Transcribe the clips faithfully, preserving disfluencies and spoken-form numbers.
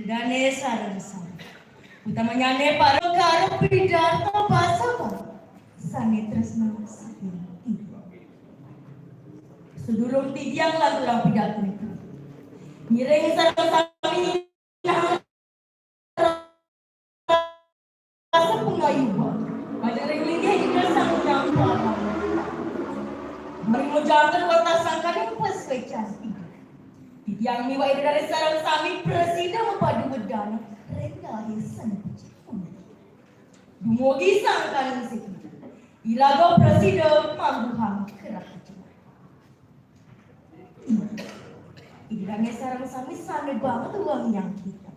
Dane sareng sami. Utamanyane para karo pidarta basa Bali sane tresna saking Ibu. Sadurung titiang lanturang pidarta niki, ngiring sareng sami rasa pangayuban malih ring linggih Ida Sang Hyang Parama. Mari majanten wantah sangkaning pasuecan Ida. Titiang miwah Ida Dane sareng sami prasida mapadu wedana ring galahé sane becik puniki. Dumugi sangkaning siki, iraga prasida mangguhang kerah jemah. Ida Dane sareng sami sane banget wangiang kita.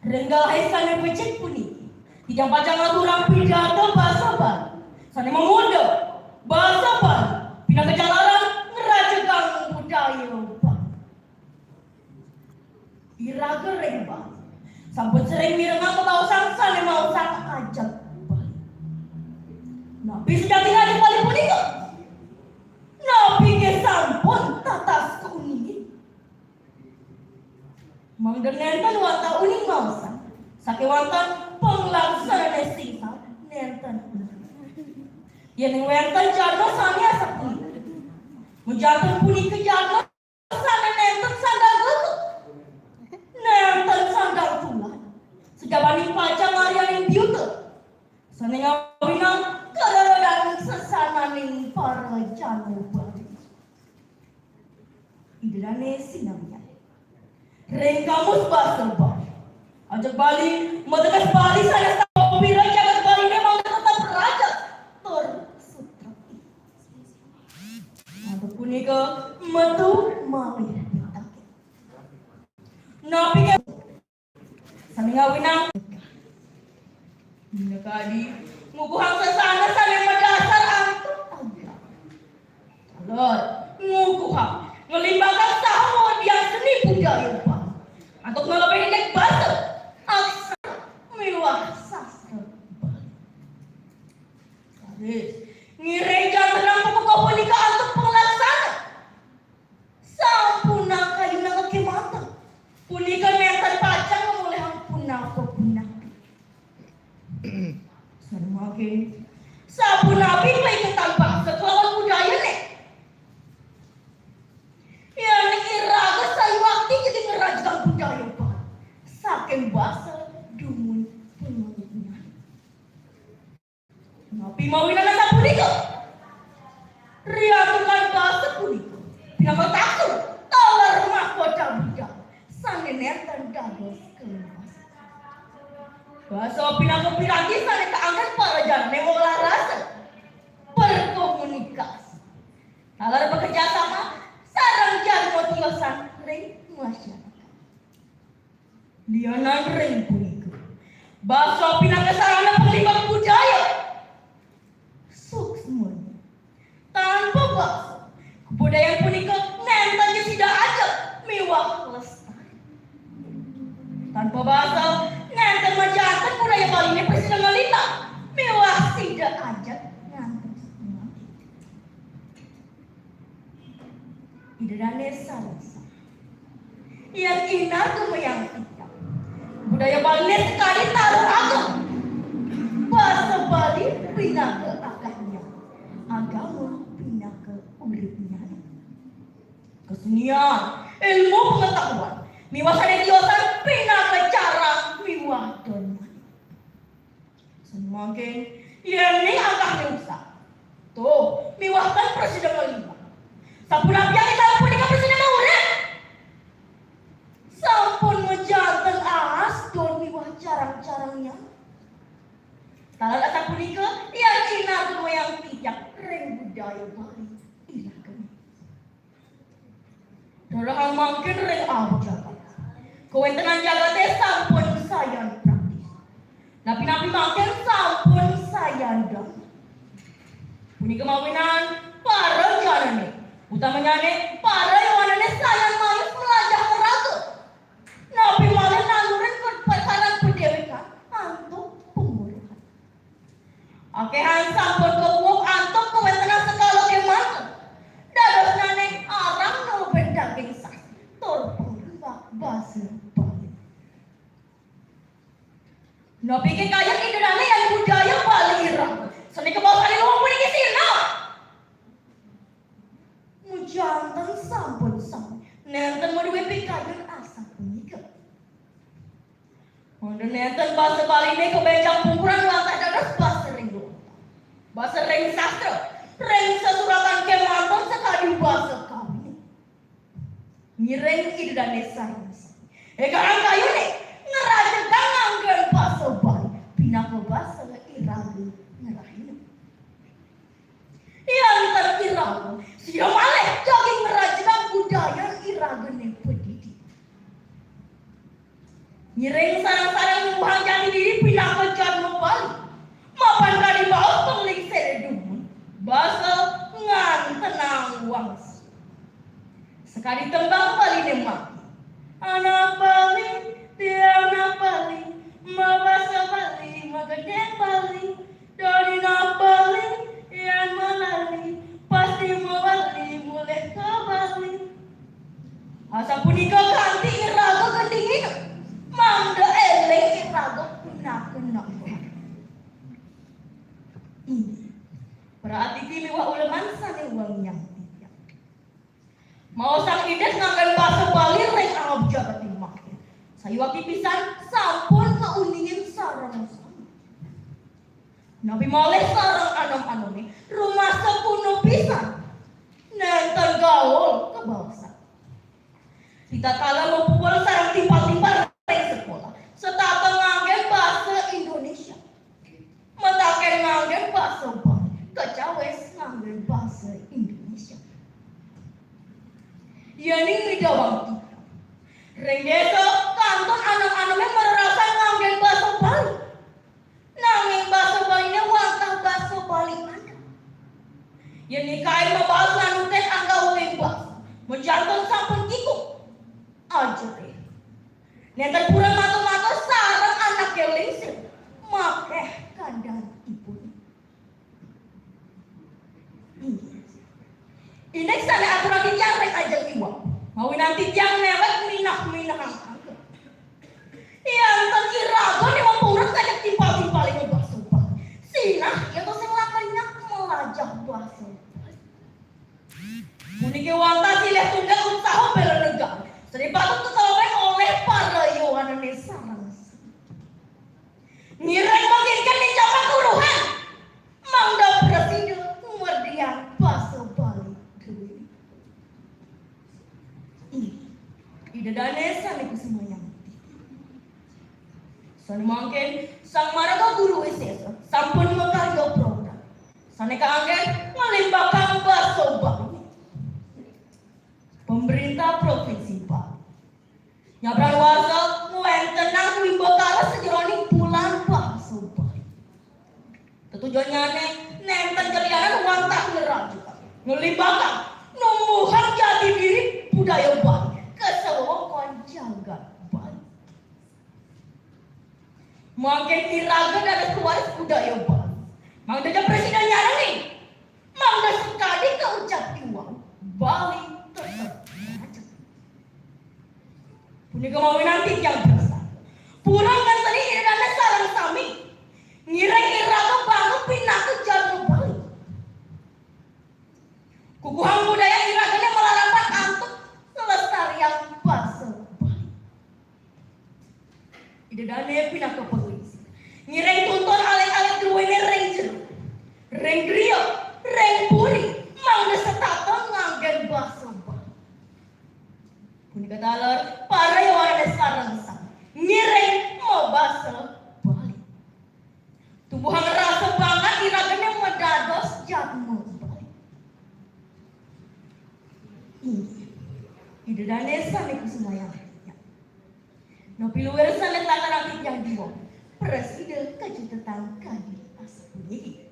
Ring galahé sane becik puniki, titiang pacang ngaturang pidarta basa Bali sane mamurda basa Bali pinaka jalaran ngrajegang budaya Bali. Iraga ring Bali sampun sering mirengang bebaosan sane maosang ajeg Bali. Napi sujati ajeg Bali punika? Napi ké sampun tatas kauningin? Mangda nenten wantah uning maosang, sakéwanten panglaksanane sing nenten uning. Yén wenten jadma sane asapunika, majanten punika jadma sane nenten sandang gege, nenten sandang tulad, sajabaning pacang ngaryanin biuta sane ngawinang kaleredan sesananing para jana Bali. Ida Dane sinamian. Ring kamus basa Bali, ajeg Bali mateges Bali sane astapira jagat Baline mangda tetep rajeg tur sutrepti. Antuk punika metu malih pitaken. Napi ké sane ngawinang? Minakadi ngukuhang sesana sane madasar antuk agama. Taler ngukuhang, ngelimbakang saha ngordiang seni budaya Bali antuk ngalebih indik basa, aksara miwah sastra Bali. Raris ngiring jantenang pakukuh punika antuk panglaksana. Sampunang kayunang kemanten punika nenten pacang ngamolihang punapa-punapa. Sane mangkin, sapunapi paiketan basa kelawan budayane? Yen iraga sayuwakti jagi ngrajegang budaya Bali saking basa dumun pangawitnyane. Napi mawinan asapunika? Riantukan basa punika pinaka taksu taler mahkota budaya sane nenten dados kalawasan. Basa pinaka piranti sane kaanggén para janane ngolah rasa, berkomunikasi, taler bekerja sama sareng jadma tiosan ring masyarakat. Lianan ring punika, basa pinaka sarana panglimbak budaya. Suksmane, tanpa basa, kabudayan punika nenten ja sida ajeg miwah lestari. Tanpa basa, nenten majanten budaya Baline prasida ngalintang miwah sida ajeg ngantos mangkin. Ida Dane sareng sami. Yen inarta mayang titiang, budaya Baline sakadi taruh ageng. Basa Bali pinaka agahnyane, agama pinaka uripnyane. Kesenian, ilmu pengetahuan, miwah sane tiosan pinaka carang miwah donyane. Sane mangkin, yening agahne usang, tuh, miwah tan prasida ngalimbak. Sapunapi anggenipun punika prasida maurip? Sampun majanten aas don miwah carang-carangnyane. Taler asapunika, yen inarta mayang titiang ring budaya Bali iraga. Rerehang mangkin ring aab jagat. Kawentenan jagate sampun sayan praktis. Napi-napi mangkin sampun sayan dangin. Punika mawinan para janane, utamanyane para yowanane sayan mayus mlajah maraga. Napi malih nandurin perkara padewekan antuk panguruhan. Akehan sampun kawuh antuk kawentenan sekala kemawon. Dadosnane arang nalebin daging sas tur panglimbak basa Bali. Napi kayun Ida Dané yén budaya Bali iraga? Sané kabaos adi luung puniki sira. Majanten sampun sami, nénten madué pikayun asapunika. Mangda nénten basa Baliné kabénjang pungkuran wantah dados basa ring luentar, basa ring sastra, ring sesuratan kémanten sakadi basa kawiné. Ngiring Ida Dané sareng sami, ékarang kayuné ngrajegang nganggén basa Bali pinaka basa iraga ngrahina. Yén ten iraga, sira malih jagi ngrajegang budayan iragané padidi. Ngiring sareng-sareng nuwuhang jati diri pinaka jadma Bali. Mapan kadi baos panglingsiré dumun, basa ngantenang wangsul. Sakadi tembang Baliné mangkin. Anak Bali, tiang anak Bali, mabasa Bali, magending Bali, dadi anak Bali, yén malali, pasti mawali mulih ka Bali. Asapunika kanti iraga gendingina, mangda éling iraga pinaka anak Bali. Inggih, para atiti miwah uleman sané wangiang titiang. Maosang idih nganggén basa Bali ring aab jagat mangkin. Sayuwakti pisan sampun kauningin sareng sami. Napi malih sareng anom-anoné rumasa punduh pisan. Nénten gaul kabaosan. Ritatkala mapupul sareng timpal-timpal ring sekolah, setata nganggén basa Indonesia. Mataken nganggén basa Bali, kacawis nganggén basa Indonesia. Yéning midawang timpal ring désa, kantun anom-anoné marerasan nganggén basa Bali. Nanging basa Baliné wantah basa Bali adat. Yén nikain mabaos lan nutin anggauling basa, majanten sampun kikuk. Ajerih. Nénten purun matur-matur sareng anaké lingsir makéh kandhanipuné. Inggih. Indik sané aturang titiang ring ajeng iwau, mawinan titiang néwék minah-minahang anggén. Yén ten iraga né mapurun ngajak timpal-timpalé basa Bali. Sinah ya to sing lakar nyak malajah basa Bali. Puniki wantah silih tunggak utsaha béla negara. Sané patut kakalabin olih para yowanané sareng sami. Ngiring mangkin nika nincapang kaweruhan, mangda prasida ngwerdiang basa Bali druéné. Inggih, Ida Dané sané kusumayang. Sané mangkin Sang Maraga Guru Wisésa sampun makarya program sané kaanggén nglimbakang basa Bali. Pemerintah Provinsi Bali nyabran warsa ngwéntenang wimbakara sajeroning Bulan Basa Bali. Tetujonyané nénten kalianan wantah ngrajukan, nglimbakang, numbuhang jati diri budaya Bali ka sawewengkon jagat Bali. Mangkin iraga dados pewaris budaya Bali. Mangda ja prasida nyarengin, mangda sakadi kaucap iwau, Bali tetep raja. Punika mawinan titiang prasida purun ngenteni ida dané sareng sami. Ngiring iraga bangun pinaka jadma Bali. Kukuhang budaya iragané malarapan antuk nglestariang basa Bali. Ida dané pinaka panglingsir. Ngiring tuntun alit-alit druéné ring jero, ring griya, ring puri, mangda setata nganggén basa Bali. Punika taler para yowanané sareng sami ngiring mabasa Bali. Tumbuhang rasa bangga iragané madados jadma Bali. Inggih, Ida dané sané kusumayang. Napi luir sané tlatarang titiang diwang, prasida kacatetang kadi asapuniki.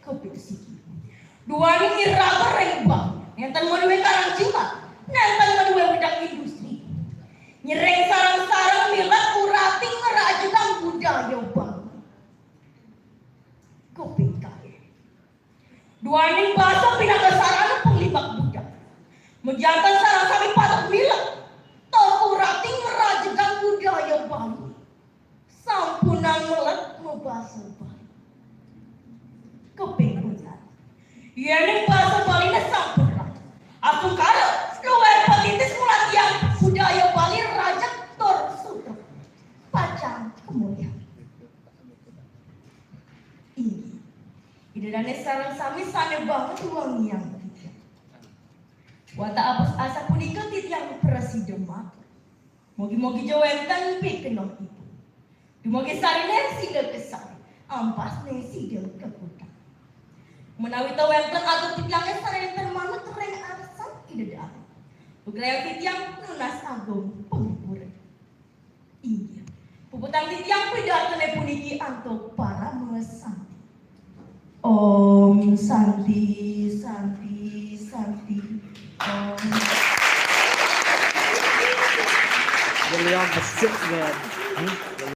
Kopit siki. Duaning iraga ring Bali, nénten madué karang jimat, nénten madué wedak industri. Ngiring sareng-sareng milet urati ngrajegang budaya Bali. Kopit kalih. Duaning basa pinaka sarana panglimbak budaya. Majanten sareng sami patut milet tur urati ngrajegang budaya Bali. Sampun Bali. Kaping untat, yén ing basa Baliné sampurna, astungkara luwih patitis ngulatiang budaya Bali rajeg tur sutra. Pacang kamulyang. Inggih. Ida dané sareng sami sané banget wangiang titiang. Wantah asapunika titiang prasida matur. Mugi-mugi ja wénten pikenohipun. Dumugi sariné sida kasari, ampasné sida kakutang. Menawi ta wénten atur titiangé sané nénten manut ring arsan Ida dané, lugrayang titiang nunas agung panglipuran. Inggih. Puputang titiang pidartané puniki antuk parama santi. Om Santi, Santi, Santi. Om. William besik, man. Hmm?